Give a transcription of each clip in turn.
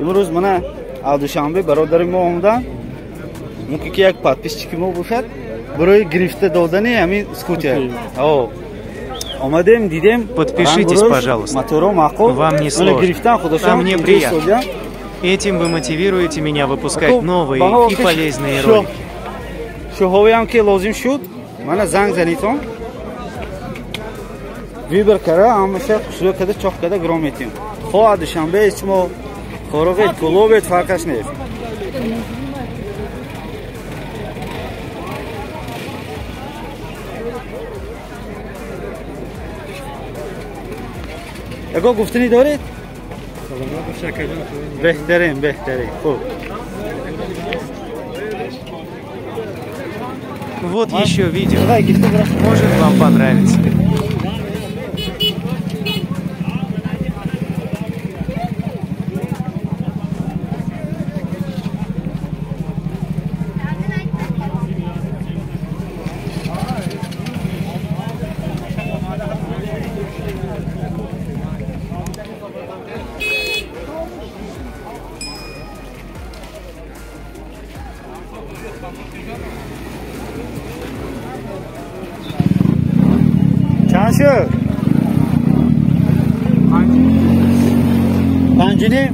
Имрӯз мана аз Душанбе бародари мо омадан. Мумкин ки як подписчики мо бошад барои гирифта додани ҳамин скутер. Омадем, дидем. Подпишитесь, пожалуйста. Вам не сложно. А мне приятно. Этим вы мотивируете меня выпускать новые и полезные ролики. Шуҳовиам ки лозим шуд, мана занг занитон. Вибр кара, ҳамаша хушрӯ када, чоқ када гиром метем. Хоҳ Душанбе шумо, Хоруғед, Кӯлобед, фарқаш нест. Ягон гуфтанӣ доред? Беҳтарин, беҳтарин. Хуб. Вот еще видео. Может, вам понравится. Чанд шуд? 5.5.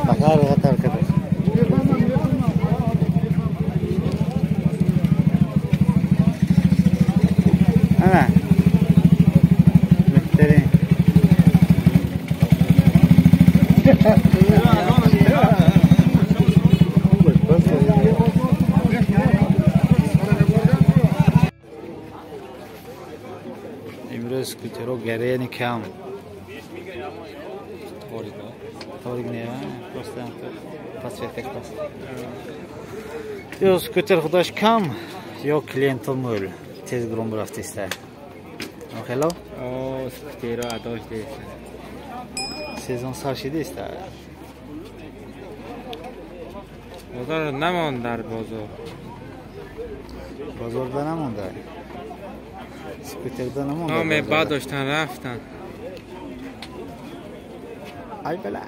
Хатар хатар кадаш. Ана. Беҳтарин. Имрӯз скутеро гарени кам. Торик не, просто подсветка паст. Ё скутер худаш кам, ё клиенто мӯл. Тез гиром рафтиста. Хело? О, скутеро адош деста. Сезон сар шидиста. Бозор намонд дар бозор. Бозорда намонда. Скутерда намонда. Ҳаме бад доштан рафтан. Ай бала.